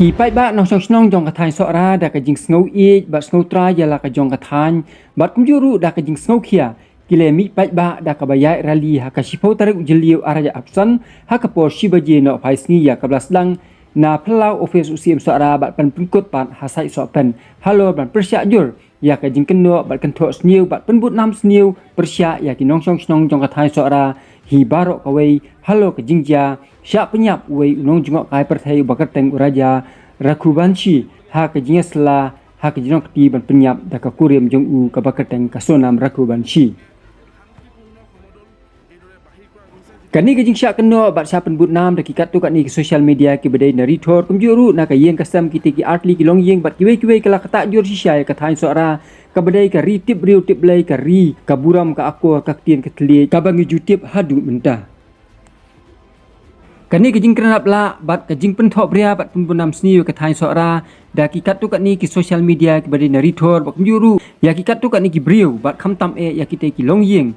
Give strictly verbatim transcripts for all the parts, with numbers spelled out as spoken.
Ki paidbah nongshong shnong jong ka thaiñ Sohra da ka jingsngew ïeit bad sngew trai ïa la ka jong ka thaiñ bad kumjuh ruh da ka jingsngew khia, ki la mih paidbah da kaba ïaid rally ha ka shiphew tarik u Jylliew arhajar arphew san ha ka por shi baje nohphai sngi ïa kaba la sdang na phyllaw ophis u Syiem Sohra bad pynpynkut pat ha Saiñ Sohpen halor ban pyrshah jur ïa ka jingkynnoh bad kynthoh sniew bad pynbud nam sniew pyrshah ïa ki nongshong shnong jong ka thaiñ Sohra hi baroh kawei halor ka jingjia shah pynïap uwei u nongjngohkai pyrthei uba kyrteng u Raja Raghuvanshi ha ka jingïasylla ha ka jinglong kti ban pynïap da ka kurim jong u kaba kyrteng ka Sonam Raghuvanshi. Kane ka jingshah kynnoh bad shah pynbud nam da ki katto katne ki social media kiba dei na Ri Thor kumjuh ruh na ka ïing ka sem, kita ki artylli ki longïing bad kiwei kiwei ka la ktah jur shisha ïa ka thaiñ Sohra kaba dei ka ri tip briew tip Blei, ka ri ka burom ka akor ka ktien ka thylliej kaba ngi ju tip haduh mynta. Kane ka jingkren ap lah bad ka jingpynthoh bria bad pynbun nam sniew ïa ka thaiñ Sohra da ki katto katne ki social media kiba dei na Ri Thor bad kumjuh ruh ïa ki katto katne ki briew bad khamtam eh ïa kita ki longïing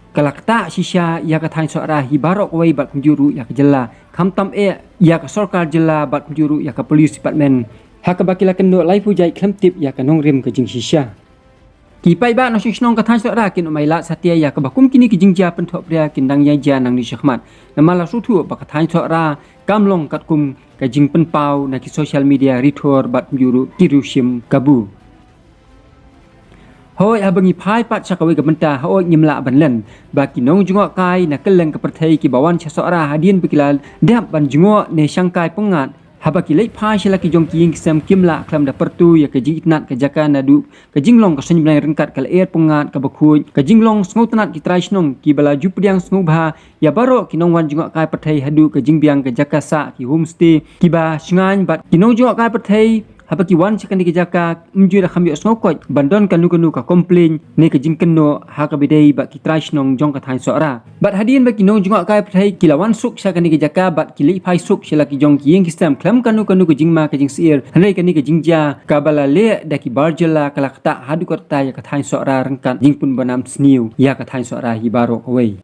ka la ktah shisha ïa ka thaiñ Sohra hi baroh kawei bad kumjuh ruh ïa ka jylla, khamtam eh ïa ka sorkar jylla bad kumjuh ruh ïa ka police department ha kaba ki la kynnoh laiphew jait khlem tip ïa ka nongrim ka jingshisha. Ki paidbah nongshong shnong ka thaiñ Sohra kin ym ailad satia ïa kaba kum kine ki jingjia pynthoh bria kin dang ïai jia nangne shakhmat, namar la sngewthuh ba ka thaiñ Sohra kam long katkum ka jingpynpaw na ki social media Ri Thor bad kumjuh ruh ki riewshim kabu. Hooid, haba ngi phai pat sha kawei ka bynta, hooid, ngim lah ban len ba ki nongjngohkai na kylleng ka pyrthei kiba wan sha Sohra hadien ba ki la dep ban jngoh ne shangkai pyngngad, haba ki leit phai sha la ki jong ki ïing ki sem kim lah khlem da pyrto ïa ka jingitynnad ka jaka naduh ka jinglong ka suiñ bnai ryngkat ka lyer pyngngad kaba khuid, ka jinglong sngewtynnad ki trai shnong kiba la ju pdiang sngewbha ïa baroh ki nongwan jngohkai pyrthei haduh ka jingbiang ka jaka sah ki homestay kiba shngaiñ bad ki nongjngohkai pyrthei haba ki wan sha kane ka jaka ym ju da kham ïohsngew koit ban don kano kano ka complain ne ka jingkynnoh ha kaba dei bad ki trai shnong jong ka thaiñ Sohra. Bad hadien ba ki nongjngohkai pyrthei ki la wan suk sha kane ka jaka bad ki leit phai suk sha la ki jong ki ïing ki sem khlem kano kano ka jingma ka jingsyier, hynrei kane ka jingjia kaba la leh da ki bar jylla ka la ktah haduh katta ïa ka thaiñ Sohra ryngkat jingpynbun nam sniew ïa ka thaiñ Sohra hi baroh kawei.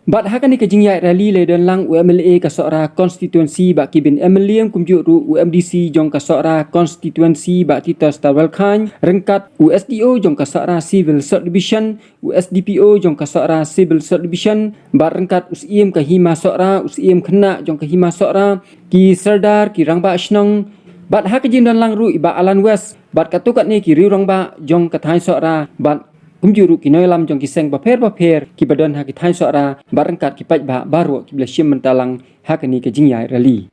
Bad ha kane ka jingïaid rally la don lang u M L A ka Sohra constituency Bah Kibin M L A kumjuh ruh u M D C jong ka Sohra constituency Bah Titos Tarwel Chyne, ryngkat u S D O jong ka Sohra Civil Subdivision, u S D P O jong ka Sohra Civil Subdivision, bad ryngkat u Syiem ka Hima Sohra, u Syiem Khynnah jong ka Hima Sohra, ki Sordar, ki Rangbah Shnong, bad ha ka jingdon lang ruh i Bah Alan West bad katto katne ki riew rangbah jong ka thaiñ Sohra bad kumjuh ruh ki nongïalam jong ki seng bapher bapher kiba don ha ki thaiñ Sohra bad ryngkat ki paidbah baroh kiba la shim bynta lang ha kane ka jingïaid rally.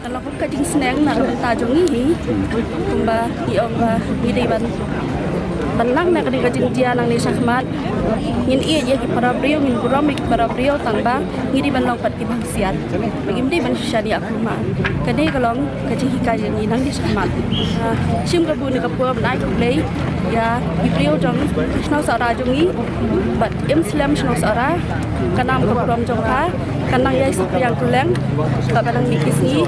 Ka long ka jingsneng na ka bynta jong ngi hi. Kumba ngi ong ba ngi dei ban, ban lang na kane ka jingjia nangne shakhmat. Ngin ïeit ïa ki para briew, ngin burom ïa ki para briew, tang ba ngi dei ban long pat ki bangsiat. Ba ngim dei ban shisha ïa ka ma. Kane ka long ka jinghikai jong ngi nangne shakhmat. Ah, shim ka bun ka por ban ai khublei ïa ki briew jong shnong Sohra jong ngi. Bad im slem shnong Sohra, ka nam ka burom jong pha, ka nang ïai saphriang kylleng bad ka nang mih ki sngi.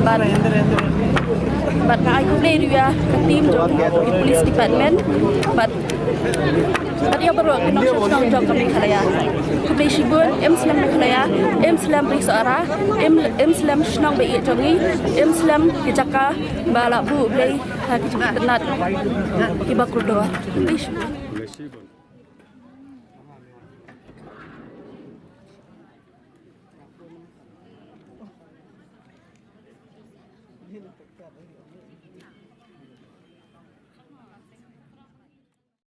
Bad, bad nga ai khublei ruh ïa ka team jong ki police department. Bad, bad ïa baroh ki nongshong shnong jong ka Meghalaya. Khublei shibun. Im slem Meghalaya, im slem ri Sohra, im, im slem shnong ba ïeit jong ngi, im slem ki jaka ba la buh Blei ha ki jingtynnat kiba kordor. Khublei shibun.